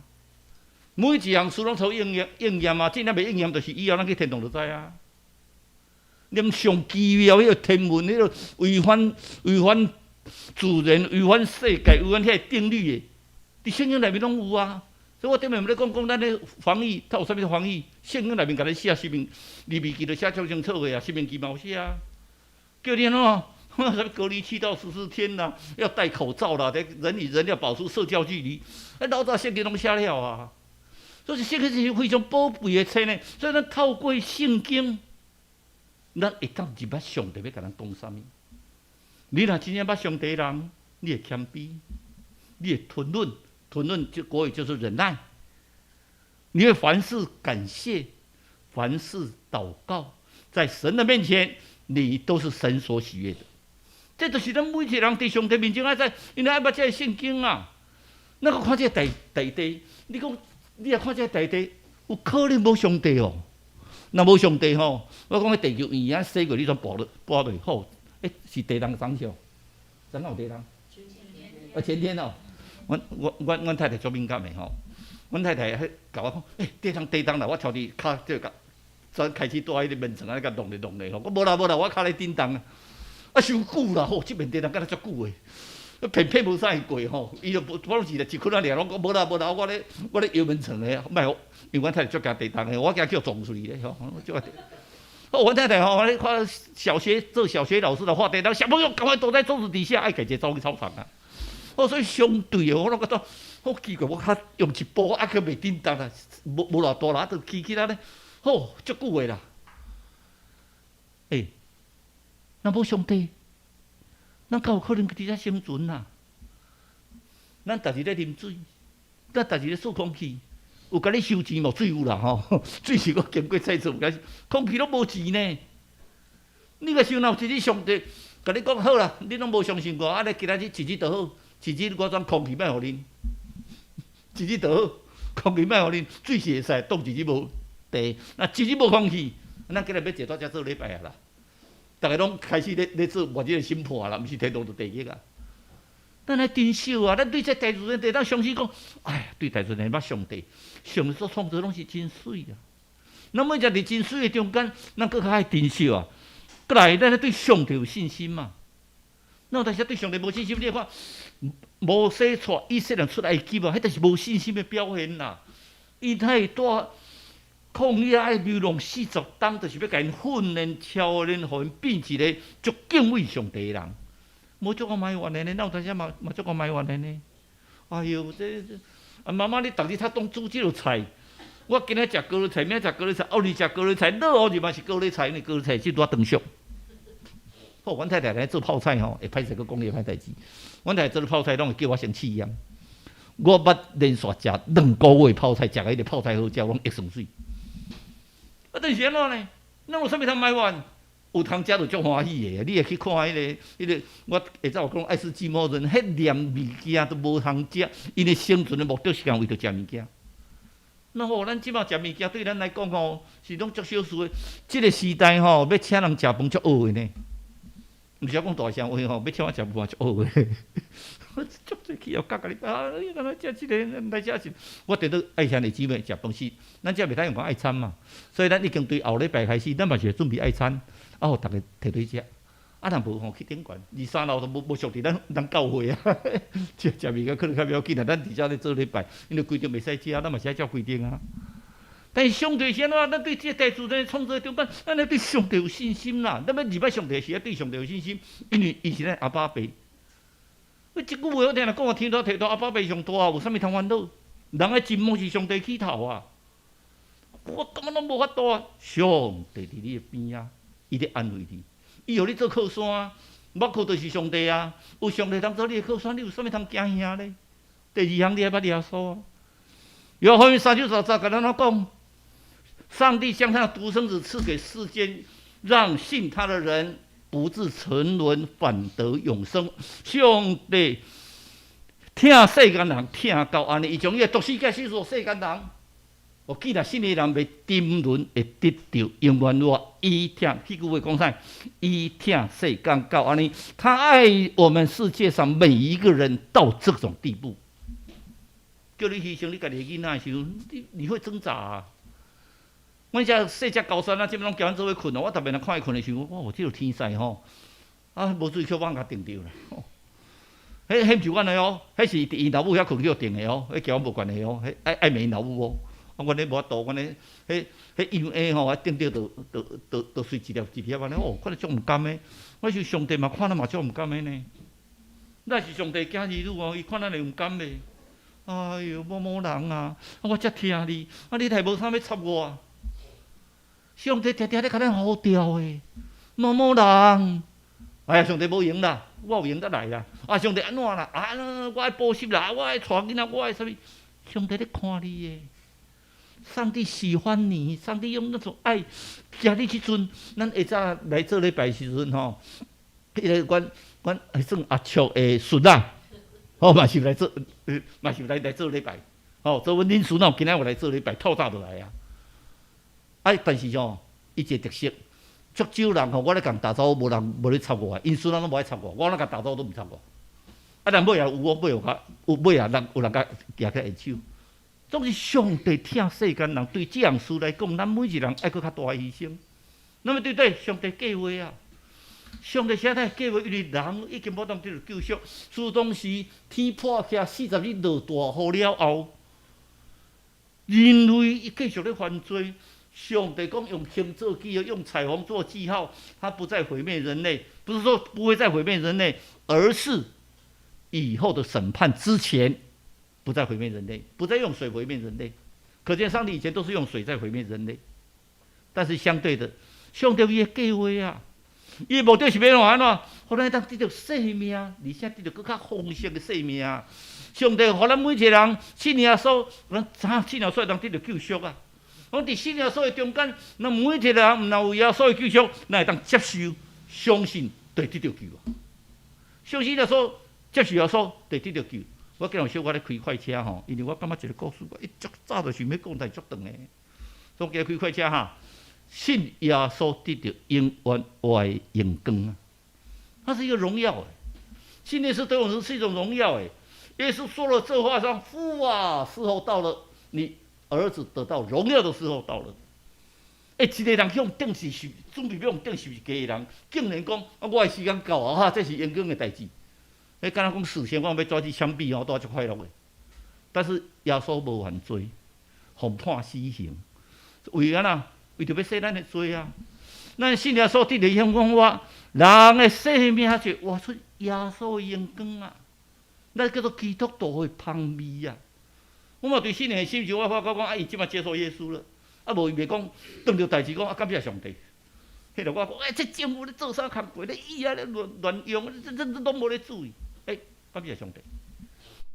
每一項事攏予應驗應驗啊！這若袂應驗，就是以後咱去天堂就知啊！連上奇妙彼个天文，彼个違反自然、違反世界、違反彼个定律的，佇聖經內面攏有啊！所以我頂面咧講講咱咧防疫，它有啥物防疫？聖經內面共你寫，申命利未記都寫足清楚的啊，申命記嘛有寫啊，叫你按怎？啥物隔離7到14天啦，要戴口罩啦，人與人要保持社交距離。哎，老早聖經攏寫了啊，所以聖經是非常寶貴的冊呢。所以咱透過聖經，咱會當入捌上帝欲共咱講啥物。你若真正捌上帝的人，你會謙卑，你會吞忍，吞忍就國語就是忍耐。你會凡事感謝，凡事禱告，在神的面前，你都是神所喜悅的。這就是咱每一個人佇上帝面前愛知，因為愛捌這个聖經啊。咱閣看這个大地，你講你若看這个大地，有可能無上帝哦。若無上帝吼，我講彼地球圓仔洗過，你全跋落跋袂好。欸，是地動昨昏，昨昏有地動？啊，前天哦。阮阮阮阮太太足敏感的吼，阮太太彼共我講，欸，地動地動啦，我頭佇跤這個轉開始蹛彼个眠床按呢共弄咧弄咧吼，我無啦無啦，我跤咧振動啊。啊，傷久啦吼，這面地動敢若足久的，偏偏無啥會過吼，伊就無，我攏是一困仔爾，攏講無啦無啦，我咧搖眠床咧，莫，因為阮太太足驚地動的，我驚叫撞出去咧吼，足驚。阮太太吼，你看小學做小學老師的話，地動，小朋友趕快躲在桌子底下，愛家己走去操場啊。哦，所以相對的，我攏覺得好奇怪，我較用一步啊，閣袂振動啦，無無偌大啦，就起起來咧，好，足久的啦。欸，若無上帝，咱敢有可能佇遮生存啊？咱逐日咧啉水，咱逐日咧吸空氣，有共你收錢無？水有啦吼，水是閣經過製造，空氣攏無錢呢。你若想若有一日上帝共你講好啦，你攏無相信我，按呢今仔日一日就好，一日我將空氣莫予恁，一日就好。空氣莫予恁，水是會使，擋一日無地，若一日無空氣，咱今日欲坐佇遮做禮拜啊啦！逐家攏開始咧做末日的審判啦，毋是天堂就地獄啊！咱愛珍惜啊！咱對這大自然，會當相信講，哎呀，對大自然捌上帝，上帝所創造攏是真媠啊！咱每一佇真媠的中間，咱閣較愛珍惜啊！閣來，咱愛對上帝有信心嘛？咱有當時對上帝無信心，你看摩西帶以色列人出埃及啊，彼就是無信心的表現啦。伊會蹛曠野愛流浪40冬，就是欲共𪜶訓練、操練，予𪜶變一个足敬畏上帝的人。無足夠埋怨的呢，咱有當時嘛足夠埋怨的呢。哎喲，這啊媽媽，你逐日較當煮這道菜，我今仔食高麗菜，明仔食高麗菜，後日食高麗菜，落後日嘛是高麗菜，因為高麗菜這拄仔長熟。好，阮太太來做泡菜吼，會歹勢閣講你個歹代誌。阮太太做泡菜，攏會叫我先試驗。我捌連續食2個月泡菜，食彼个泡菜好食，攏會酸水。啊，但是按怎呢？咱有啥物通埋怨？有通食就足歡喜的。你會去看彼个，我下早有講愛斯基摩人，彼連物件都無通食，𪜶的生存的目的是干為著食物件。那好，咱這馬食物件對咱來講吼，是攏足小事的。這个時代吼，欲請人食飯足僫的呢。毋是講大聲話吼，欲請我食飯足僫的。我足濟去哦，甲共你啊，你敢若食這个，來食這個。我佇咧愛兄弟姊妹食飯時，咱遮袂使用講愛餐嘛，所以咱已經對後禮拜開始，咱嘛是會準備愛餐，啊，予逐家提對食。啊，若無吼去頂懸，二三樓都無屬佇咱教會啊，食食物件可能較袂要緊啦。咱佇遮咧做禮拜，因為規定袂使食，咱嘛是愛照規定啊。但是上帝是按怎？咱對這個大自然創造中間，咱愛對上帝有信心啦。咱欲認捌上帝是愛對上帝有信心，因為伊是咱阿爸爸。我這句話我聽人講，我聽到提到阿爸爸上大，有啥物通煩惱？人的尋夢是上帝起頭啊！我感覺攏無法度啊！上帝佇你的邊仔，伊咧安慰你，伊予你做靠山，目靠就是上帝啊！有上帝當做你的靠山，你有啥物通驚嚇咧？第二項你愛捌耶穌啊！約翰3章16節共咱怎講？上帝將他的獨生子賜給世間，讓信他的人不致沉淪，反得永生。上帝疼世間人，疼到按呢，伊將伊的獨生子賜予世間人。予既然信的人袂沉淪，會得著永遠活。伊疼，彼句話講啥？伊疼世間到按呢，他愛我們世界上每一個人到這種地步。叫你犧牲你家己的囡仔的時陣，你會掙扎啊。阮遮細隻高山啊，這擺攏交阮做伙睏哦。我逐遍來看伊睏的時陣，哇，這個天使吼，啊，無注意去阮共釘著啦。彼毋是阮的哦，彼是佇𪜶老母遐睏去釘的哦，彼交阮無關係哦，彼愛罵𪜶老母哦。啊，阮咧無法度，阮咧彼彼養下吼，啊釘著就隨一粒一粒按呢，哦，看著足毋甘的。我想上帝嘛看咱嘛足毋甘的呢。咱是上帝囝兒女哦，伊看咱會毋甘袂？哎喲，某某人啊，我遮疼你，啊你會無啥欲插我？上帝定定咧共咱呼召的，某某人，哎呀，上帝無閒啦，我有閒才來啦。啊，上帝按怎啦？啊，我愛補習啦，我愛帶囡仔，我愛啥物？上帝咧看你的，上帝喜歡你，上帝用那種愛行你這陣，咱下早來做禮拜時陣吼，彼个阮彼算阿叔的孫仔，吼嘛是來做，嘛是來做禮拜，吼，做阮恁孫仔今仔有來做禮拜，透早就來啊。啊，但是吼，伊一個特色，足少人吼，我咧共打招呼，無人無咧插我，𪜶孫仔攏無愛插我，我咧共打招呼都毋插我。啊，但尾也有哦，尾有較有尾也人有人共舉起來手。總是上帝疼世間人，對這項事來講，咱每一個人愛閣較大犧牲。那麼對對，上帝計劃啊，上帝寫的計劃，因為人已經無當得著救贖。自當時天破起40日落大雨了後，人類繼續咧犯罪。上帝講用星做記號，用彩虹做記號，他不再毀滅人類，不是說不會再毀滅人類，而是以後的審判之前，不再毀滅人類，不再用水毀滅人類。可見上帝以前都是用水在毀滅人類，但是相對的，上帝有伊的計劃啊，伊的目的是欲按怎？予咱當得著生命，而且得著閣較豐盛的生命。上帝予咱每一個人信耶穌，咱知影信耶穌會當得著救贖啊。講佇信耶穌的中間，咱每一個人毋若有耶穌的救贖，咱會當接受、相信，就會得著救啊。相信耶穌，接受耶穌，就會得著救。我今日小可咧開快車吼，因為我感覺一個故事，我一足早就想欲講，但足長的。所以今日開快車哈，信耶穌得著永遠活的榮光啊！那是一個榮耀誒，信耶穌對我們是一種榮耀誒。耶穌說了這話，說父啊，時候到了，你兒子得到榮耀的時候到了。欸，一個人去予釘死，準備欲予釘十字架的人，竟然講啊，我的時間到啊！哈，這是榮光的代誌。彼敢若講事先我欲抓去槍斃哦，都足快樂的。但是耶穌無犯罪，予判死刑，為按怎？為著欲洗咱的罪啊！咱信耶穌得著永遠活，人的生命就活出耶穌的榮光啊！咱叫做基督徒的芳味啊！我嘛對信的心情，我發覺講啊，伊這馬接受耶穌了，啊無伊袂講當著代誌講啊，感謝上帝。彼個我講，欸，這政府咧做啥工課咧？伊啊咧亂亂用，這這這攏無咧注意。欸，感謝上帝。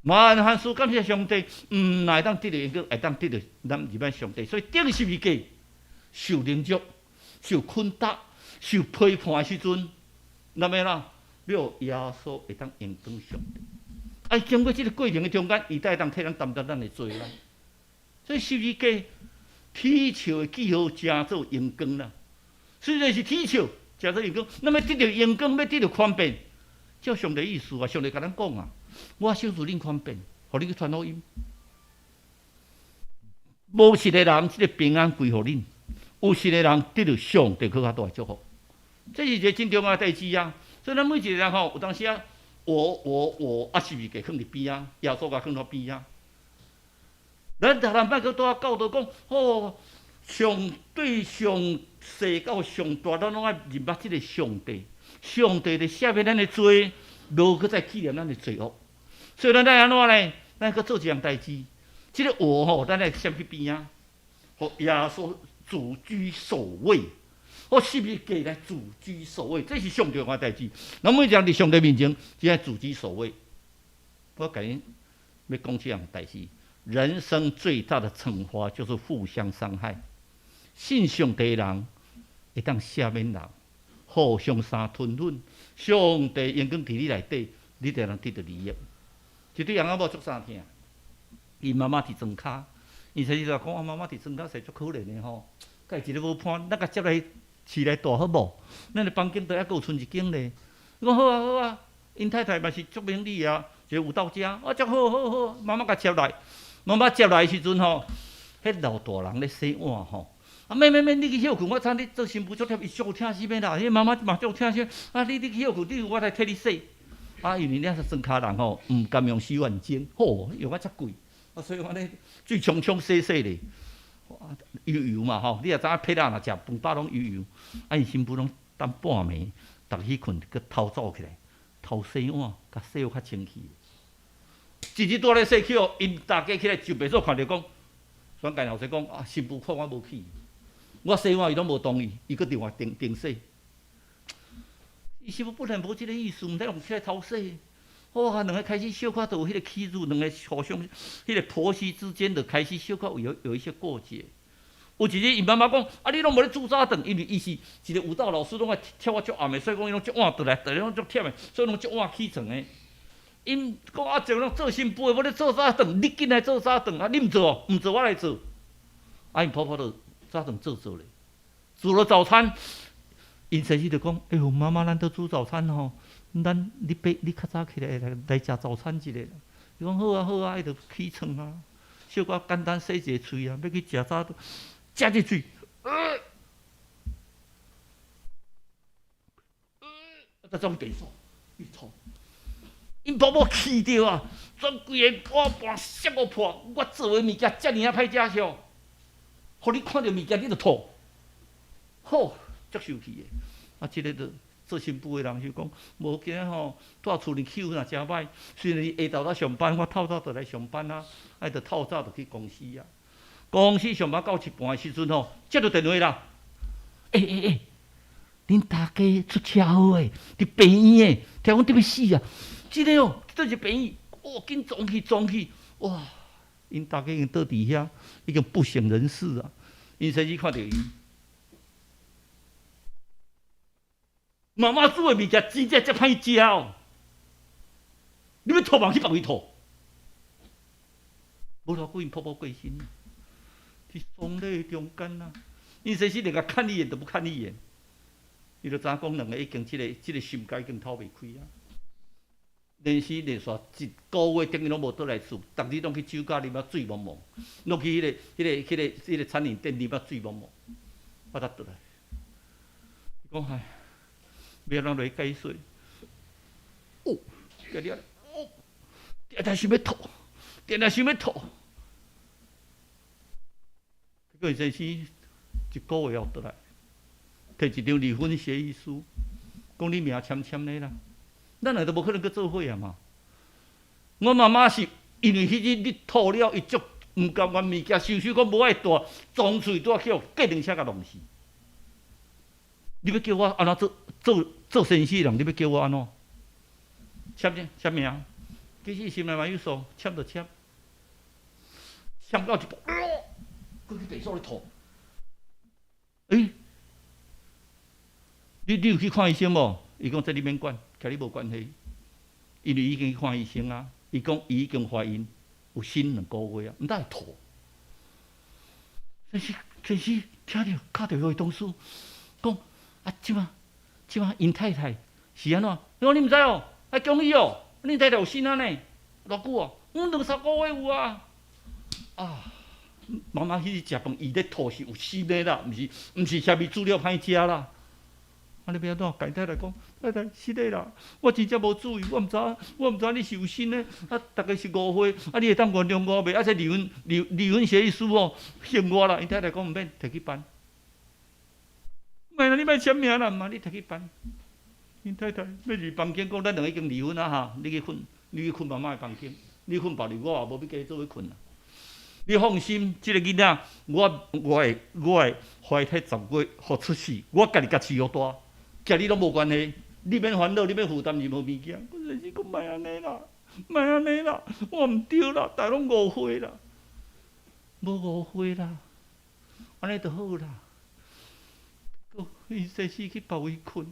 萬凡事感謝上帝，毋但會當得著榮光，會當得著咱入來上帝。所以釘十字架受凌辱、受捆打、受批判的時陣，那麼啦，欲耶穌會當榮光上帝。啊，經過這個過程的中間，伊才會當替咱擔當咱的罪啦。所以十字架鐵笑的記號，成做榮光啦。雖然是鐵笑，成做榮光，那麼得著榮光，欲得著寬免，照上帝意思啊！上帝共咱講啊，我賞賜恁寬免，予恁去傳福音。無信的人，這個平安歸予恁；有信的人，得著上帝閣較大的祝福。這是一個真重要的代誌啊！所以咱每一個人吼，有當時啊，我我我啊，十字架囥佇邊仔，耶穌共囥佇邊仔。咱逐人莫閣拄仔教導講，哦，上對上細到上大，咱攏愛認捌這個上帝。上帝咧赦免咱的罪，無閣再紀念咱的罪惡。所以咱愛按怎呢？咱閣做一項代誌，這個我吼，咱愛閃去邊仔，予耶穌主居首位，予十字架來主居首位，這是上重要的代誌。咱每一個人佇上帝面前，只愛主居首位。我共恁欲講這項代誌。人生最大的懲罰就是互相傷害。信上帝的人會當赦免人，互相相吞忍。上帝榮光佇你內底，你就能得著利益。一對翁仔某足相疼，伊媽媽佇床跤，伊先生就講：我媽媽佇床跤實足可憐的吼，佮伊一個無伴，咱共接來飼來蹛好無？咱的房間都猶閣有賰一間咧。伊講好啊好啊，𪜶太太嘛是足明理啊，一個有道家，啊足好好好，媽媽共接來。媽媽接來的時陣吼，彼老大人咧洗碗吼，啊免免免，你去歇睏，我知你做新婦足忝，伊足有疼心的啦。彼媽媽嘛足有疼心，啊你你去歇睏，你我來替你洗。啊，因為恁是莊跤人吼，毋甘用洗碗精，吼用啊遮貴，啊所以講咧水沖沖洗洗咧，油油嘛吼，你也知影彼仔若食飯飽攏油油，啊𪜶新婦攏等半暝，逐日去睏，閣偷走起來，偷洗碗，共洗予較清氣。一日拄咧洗去哦，𪜶大家起來就袂做看著講，選家老師講啊，新婦看我無去，我洗碗伊攏無同意，伊閣另外定定洗。伊新婦本來無這個意思，毋知用起來偷洗。哇，兩個開始小可就有彼個起入，兩個互相，彼個婆媳之間就開始小可有有一些過節。有一日，𪜶媽媽講：啊，你攏無咧煮早頓，因為伊是一個舞蹈老師，攏愛跳啊足暗的，所以講伊攏足晚轉來，轉來攏足忝的，所以攏足晚起床的。𪜶講啊，這攏做新婦的，無咧做早頓，你緊來做早頓啊！你毋做哦，毋做我來做。啊，𪜶婆婆就早頓做做咧，煮了早餐。𪜶先生就講：哎喲，媽媽，咱都煮早餐吼，咱你爬你較早起來來來食早餐一下。伊講好啊好啊，伊就起床啊，小可簡單洗一下喙啊，欲去食早頓，食一喙，才走去便所，伊吐。𪜶婆婆氣著啊，全規个碗盤摔予破，我做的物件遮爾仔歹食吼，予你看著物件你就吐，好，足生氣的。啊，這個就做新婦的人就講，無今仔吼，蹛厝裡氣氛也誠歹，雖然伊下晝才上班，我透早就來上班啊，啊，就透早就去公司啊。公司上班到一半的時陣吼，接著電話啦，欸欸欸，恁大家出車禍的，佇病院的，聽講得欲死啊！這個哦，佗一病院，哇，緊撞去撞去，哇！𪜶大家已經倒佇遐，已經不省人事啊！𪜶先生看著伊，媽媽煮的物件真正遮歹食哦！你欲吐嘛去別位吐，無偌久𪜶婆婆過身，佇喪禮中間啊，𪜶先生連共看一眼都不看一眼，伊就知影講兩个已經這個心結已經透袂開啊。連續連續一個月等於攏無倒來厝，逐日攏去酒窖啉啊醉茫茫，攏去彼個餐飲店啉啊醉茫茫，我才倒來。伊講唉，欲按怎來解釋？哦，今日哦，定定想欲吐，定定想欲吐。結果先生一個月後倒來，提一張離婚協議書，講你名簽簽咧啦。咱兩個都無可能閣做伙啊嘛。我媽媽是因為彼日你吐了，伊足毋甘願物件，想想講無愛帶，撞喙拄仔去予計程車共弄死。你欲叫我按怎做做做先生人？你欲叫我按怎？簽啥簽名？其實心內嘛有數，簽就簽，簽到一半，閣去廁所咧吐。欸，你有去看醫生無？伊講這你免管，佮你無關係，因為伊已經去看醫生啊。伊講伊已經懷孕有新2個月啊，毋但會吐。先生先生聽著敲電話予同事講啊，這馬這馬𪜶太太是按怎？伊講你毋知哦，愛恭喜哦，恁太太有新啊呢？偌久哦？阮兩三個月有啊。啊，媽媽彼日食飯，伊咧吐是有心的啦，毋是啥物資料歹食啦。啊！你欲按怎？共太太講，太太是的啦，我真正無注意，我毋知，我毋知你是有心的。啊，逐家是誤會，啊，你會當原諒我袂？啊，這離婚協議書哦，還我啦。𪜶太太講毋免，提去辦。莫啦，你莫簽名啦，毋嘛，你提去辦。𪜶太太欲入房間講，咱兩个已經離婚啊哈！你去睏，你去睏媽媽的房間，你睏別位，我也無欲共你做伙睏啦。你放心，這个囡仔，我會懷胎十月，予出世，我家己共飼予大。佮你攏無關係，你免煩惱，你免負擔任何物件。我就是講莫按呢啦，莫按呢啦，我毋對啦，逐家攏誤會啦，無誤會啦，按呢就好啦。𪜶先生去別位睏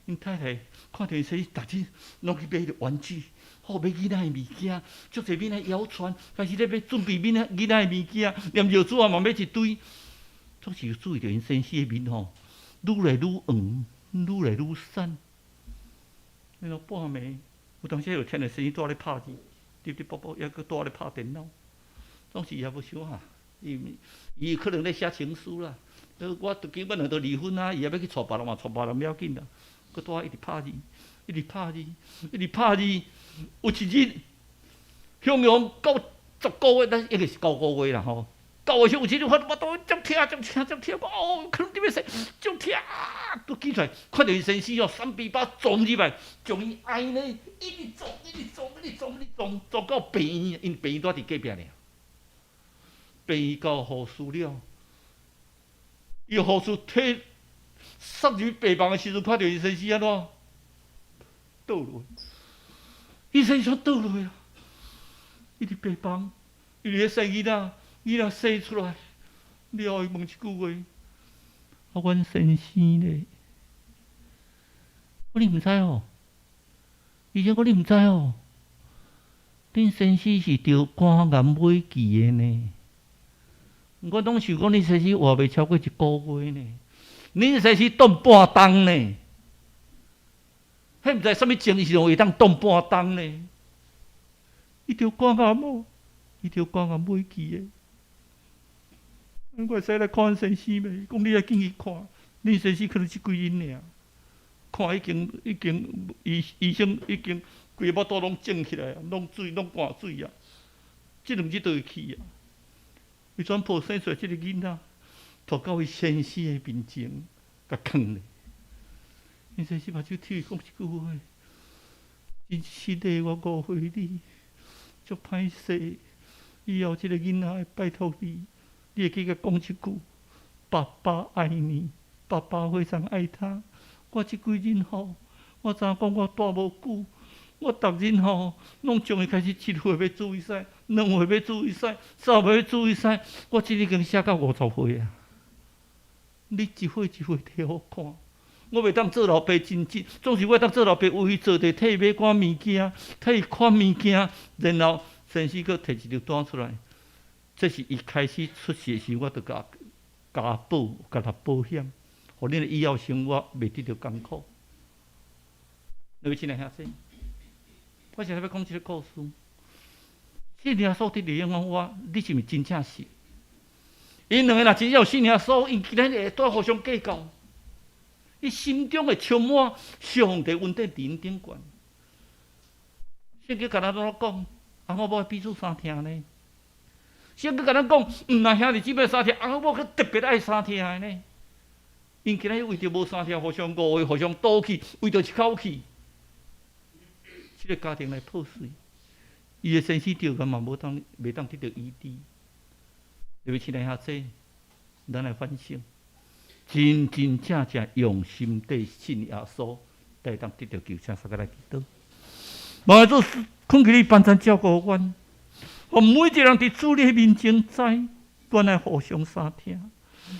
，𪜶太太看著𪜶先生逐日攏去買彼个玩具，好買囡仔的物件，足濟囡仔謠傳，開始咧欲準備囡仔的物件，連藥紙仔嘛買一堆，總是有注意著𪜶先生的面吼，愈來愈黃。愈來愈瘦，然後半暝有當時又聽著先生蹛咧拍字，滴滴卜卜，抑閣蹛咧拍電腦，總是也無想啊，伊可能咧寫情書啦。我都基本上都離婚啊，伊也欲去娶別人嘛，娶別人無要緊啦。閣蹛一直拍字，一直拍字，一直拍字。有一日，雄雄到10個月，咱應該是9個月啦吼。九月時有一日，我腹肚足疼足疼足疼，哦，可能佇欲死，足疼，都起來，看著𪜶先生哦，3比8撞入來，將伊按呢，一直撞，一直撞，一直撞，一直撞，撞到病院，𪜶病院蹛佇隔壁爾。病院到護士了，伊護士提送入去病房的時陣，看著𪜶先生按怎倒落，𪜶先生倒落啊，伊佇病房，伊佇咧生囡仔。囡仔生出來了後，伊問一句話：啊，阮先生咧？我你毋知哦？醫生講你毋知哦？恁先生是著肝癌尾期的呢。我攏想講恁先生活袂超過一個月呢。恁先生擋半冬呢？彼毋知啥物情形會當擋半冬呢？伊著肝癌哦，伊著肝癌尾期的。我會使來看先生袂？講你愛緊去看，恁先生可能這幾日爾，看已經醫生已經規个腹肚攏腫起來啊，攏水攏灌水啊，這兩日就會去啊。伊轉抱生出來這个囡仔，蹛到伊先生的面前，共囥咧。𪜶先生目睭拭講一句話：真實的，我誤會你，足歹勢。以後這个囡仔會拜託你。你會記共講一句：爸爸愛你，爸爸非常愛他。我這幾日吼，我知影講我蹛無久，我逐日吼攏將伊開始一歲欲注射，2歲欲注射，3歲欲注射，我這已經寫到50歲啊！你一歲一歲替我看，我袂當做老爸真真，總是我當做老爸為伊做者，替伊買寡物件，替伊看物件，然後先生閣提一張單出來。這是伊開始出事時，我就共加保，共伊保險，予恁的以後生活袂得著艱苦。兩位親愛兄弟，我是欲講這个故事。信耶穌得著永遠活，你是毋是真正信？𪜶兩个若真正有信耶穌，𪜶今仔日會當互相計較。伊心中會充滿上帝恩典佇𪜶頂懸。聖經共咱按怎講？翁仔某愛彼此相疼呢？聖經共咱講，毋但兄弟姊妹相疼，翁仔某閣特別愛相疼的呢。𪜶今仔日為著無相疼，互相誤會，互相賭氣，為著一口氣，這个家庭來破碎。伊的先生著癌嘛，無當袂當得著醫治。兩位親愛兄弟，咱來反省，真真正正用心地信耶穌，才會當得著救。請大家來祈禱。望主懇求你幫贊照顧阮，予每一個人佇主你面前知，原來互相相疼。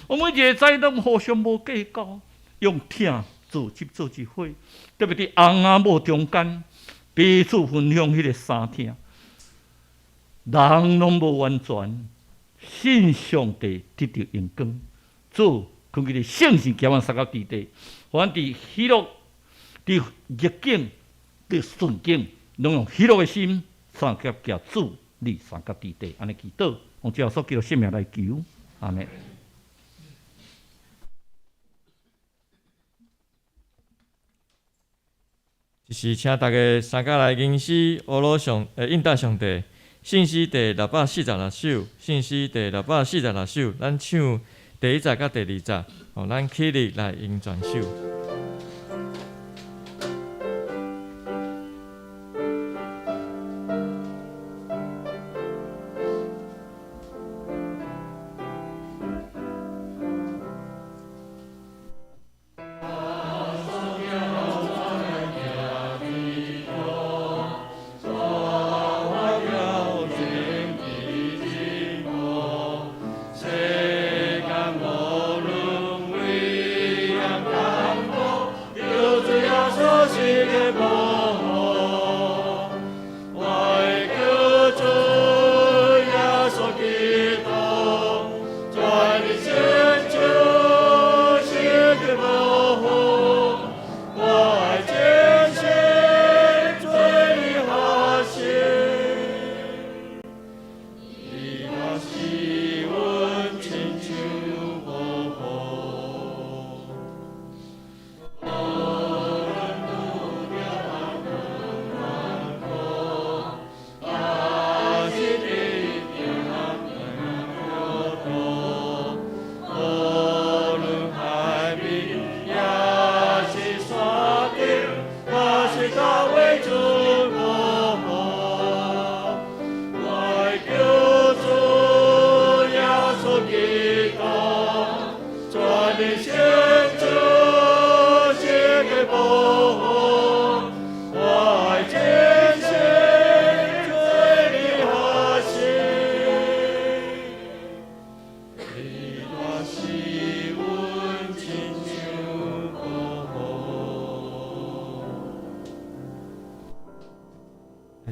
予每一個知攏互相無計較，用疼做集做一伙，特別佇翁仔某中間彼此分享彼个相疼。人攏無完全，信上帝得著榮光。主，懇求你聖神行阮三甲地地，予阮佇喜樂、佇逆境、佇順境，攏用喜樂的心，相佮行主你三甲地地，按呢祈禱，奉主耶穌基督聖名來求，阿們。這時請大家三甲來吟詩，阿羅上，應答上帝。聖詩第646首，聖詩第646首，咱唱第一節佮第二節，予咱起立來吟全首。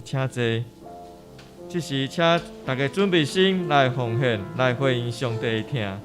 請坐。這時，請大家準備心來奉獻，來回應上帝的疼。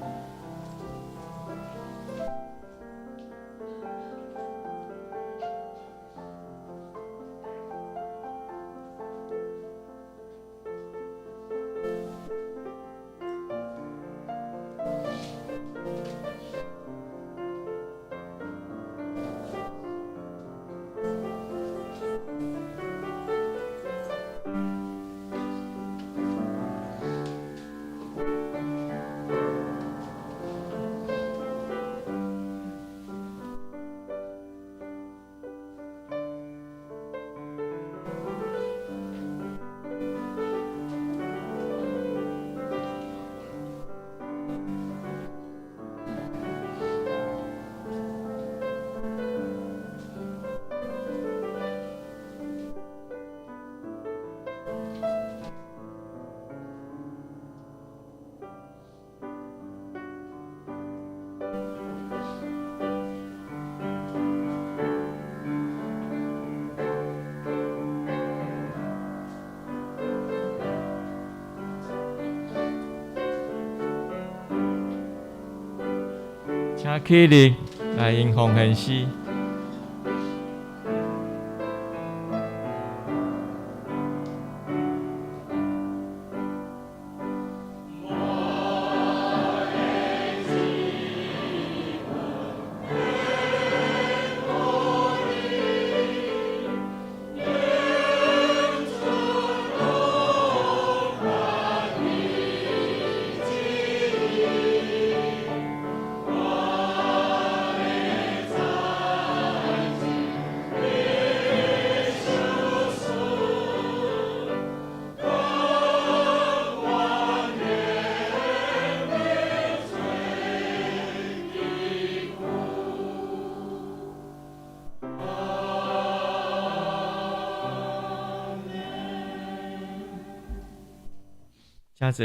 請起立來吟奉獻詩。請坐。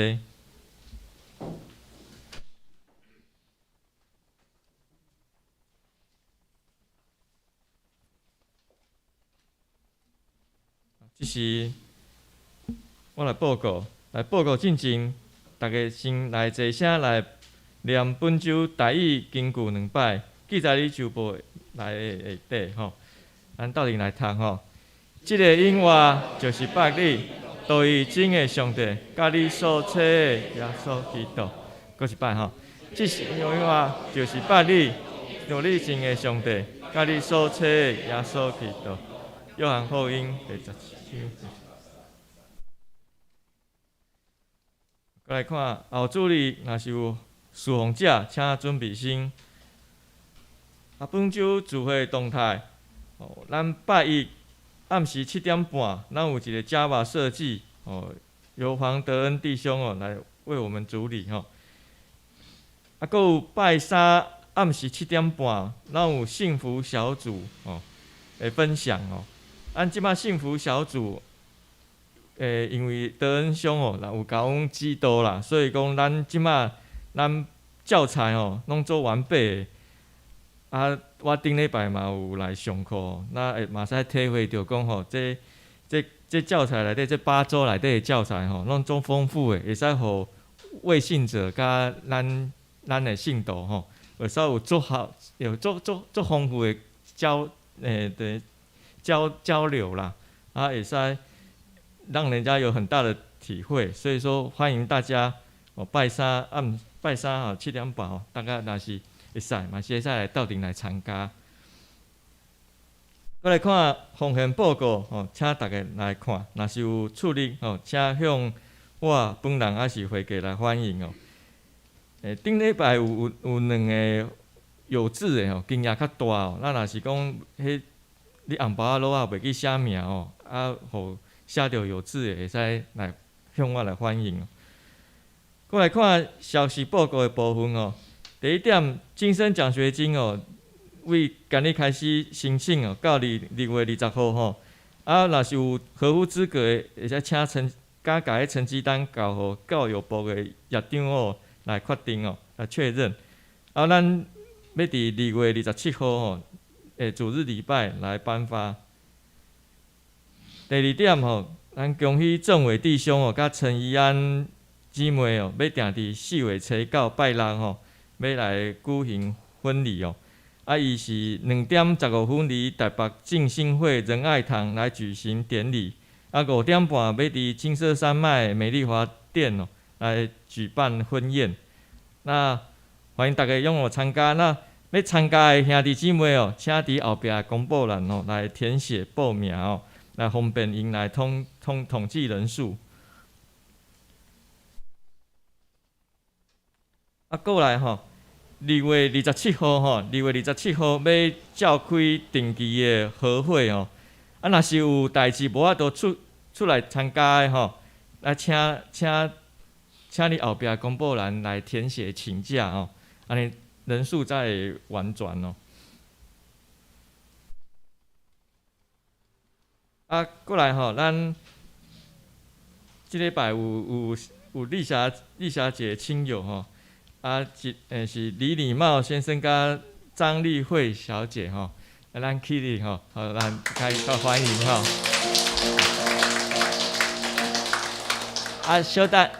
這時我來報告，來報告進前，逐家先來齊聲來念本週台語金句兩擺，記在你周報內下底吼。咱鬥陣來讀吼。這个永活就是擘你，獨一真的上帝，佮你所差的耶穌基督，閣一擺吼。這是永活就是擘你，獨一真的上帝，佮你所差的耶穌基督。約翰福音第十七章。閣來看後主日，若是有侍奉者，請準備先。啊，本週聚會動態，哦，咱拜一暗時7點半，咱有一個 Java 設計，哦，由黃德恩弟兄哦來為我們主禮吼。啊，閣有拜三暗時7點半，咱有幸福小組哦的分享哦。咱這擺幸福小組，因為德恩兄哦，有共阮指導啦，所以講咱這擺咱教材哦攏做完備的。啊，我頂禮拜嘛有來上課，那會嘛使體會著講吼，這教材內底，這8週內底的教材吼，攏總豐富的，會使予未信者佮咱的信徒吼，會使有足好，有足足足豐富的交流啦，啊，會使讓人家有很大的體會，所以說歡迎大家哦，拜三暗拜三吼7點半吼，大家若是會使嘛是會使來鬥陣來參加。閣來看奉獻報告吼，請大家來看，若是有處理吼，請向我本人抑是會計來反映哦。頂禮拜有兩個有志的吼，金額較大哦。咱若是講彼你紅包仔摞仔袂記寫名哦，啊，予寫著有志的會使來向我來反映哦。閣來看消息報告的部分哦。第一點，精神獎學金哦，為今日開始申請哦，到2月20號吼。啊，若是有合乎資格的，會使請成加共彼成績單交予教育部的葉長哦來決定哦，來確認。啊，咱欲佇2月27號吼，主日禮拜來頒發。第二點吼，咱恭喜鄭偉弟兄哦，佮陳怡安姊妹哦，欲定佇4月初9拜六吼，欲來舉行婚禮哦。啊，伊是2點15分佇台北浸信會仁愛堂來舉行典禮。啊，5點半欲佇金色山脈美麗華店哦來舉辦婚宴。那歡迎大家踴躍參加。那欲參加的兄弟姊妹哦，請佇後壁公布欄哦來填寫報名哦，來方便𪜶來統計人數。啊，過來吼，2月27號吼，2月27號欲召開定期的和會哦。啊，若是有代誌無法度出來參加的吼，來請你後壁公布欄來填寫請假哦，按呢人數才會完全哦。啊，過來吼，咱這禮拜有麗霞姐親友吼，啊，一，是李禮茂先生佮張麗慧小姐吼，啊，咱起立吼，好，咱開始歡迎吼。啊，稍等，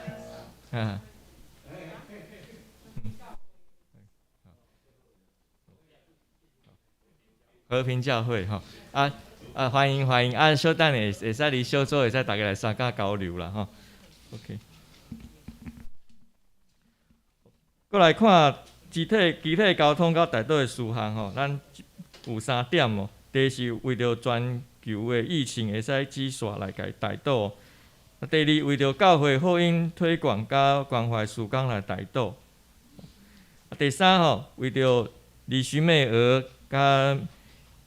和平教會吼，啊啊歡迎歡迎，啊小等下會使佇小組會使大家來相佮交流啦吼。OK，閣來看肢體肢體交通佮代禱的事項吼，咱有三點哦。第一是為著全球的疫情會使止紲來共代禱。第二，為著教會福音推廣佮關懷事工來代禱。第三吼，為著李徐美娥佮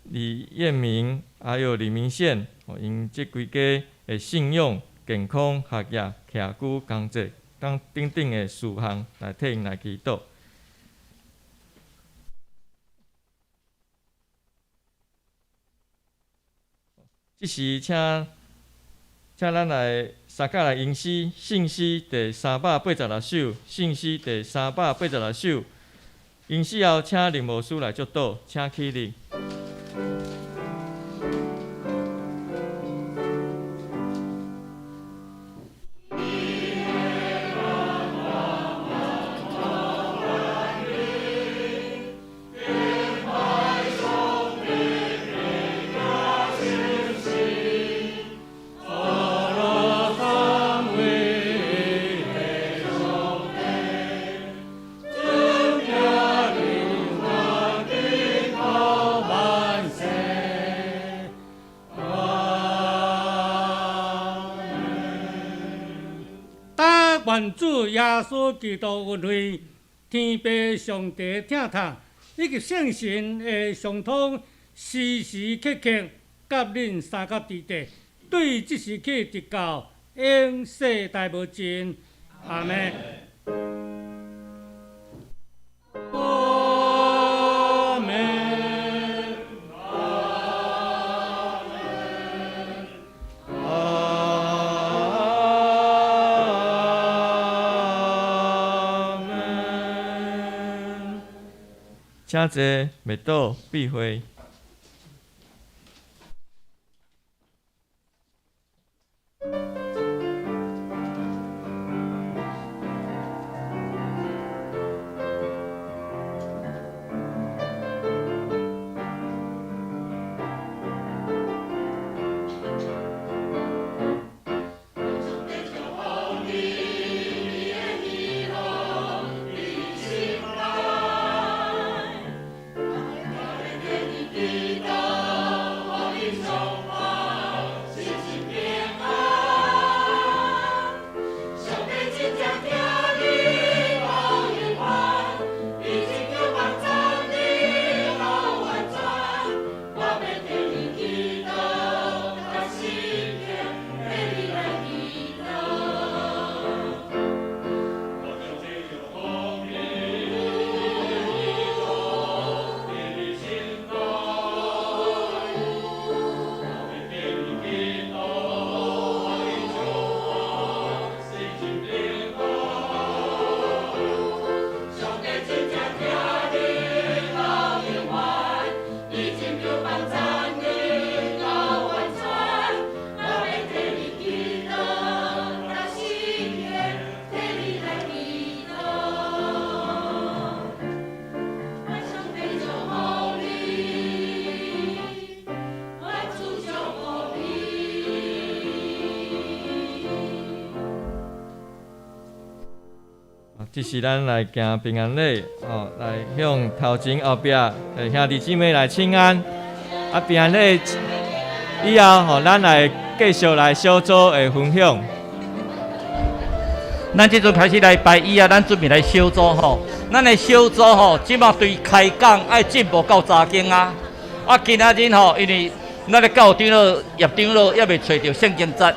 李彦明，還有李明憲，𪜶這規家的信用、健康、學業、徛居、工作等等等的事項，來替𪜶來祈禱。這時，請請咱來相佮來吟詩，聖詩第386首，聖詩第386首。吟詩後，請林牧師來祝禱，請起立。願主耶穌基督恩惠、天父上帝疼痛，以及聖神的相通，時時刻刻佮恁相佮佇底，對這時起直到永世代無盡。阿們。阿們。阿們。請坐，默禱，閉會。這是咱來行平安禮，哦，來向頭前後壁兄弟姊妹來請安。啊，平安禮以後，吼，咱來繼續來小組的分享。咱這陣開始來拜椅啊，咱準備來小組吼。咱的小組吼，這馬對開講愛進步到查經啊。啊，今仔日吼，因為咱的教長老、葉長老猶未揣著聖經節，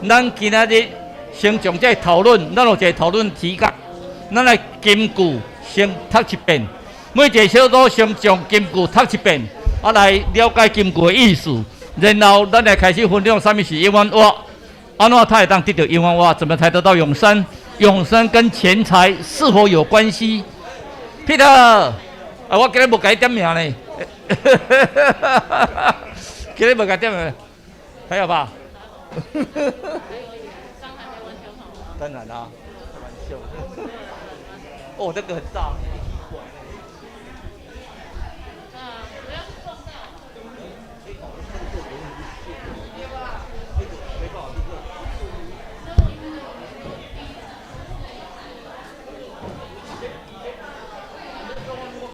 咱今仔日先將這討論，咱有一個討論題目。咱來金句先讀一遍，每一個小組先將金句讀一遍，啊，來了解金句的意思，然後咱來開始分享啥物是永遠活，按怎才會當得著永遠活？怎麼才得到永生？永生跟錢財是否有關係？Peter，啊，我今日無共你點名呢，今日無共點名，還有吧？當然啦，開玩笑。哦，這個很大。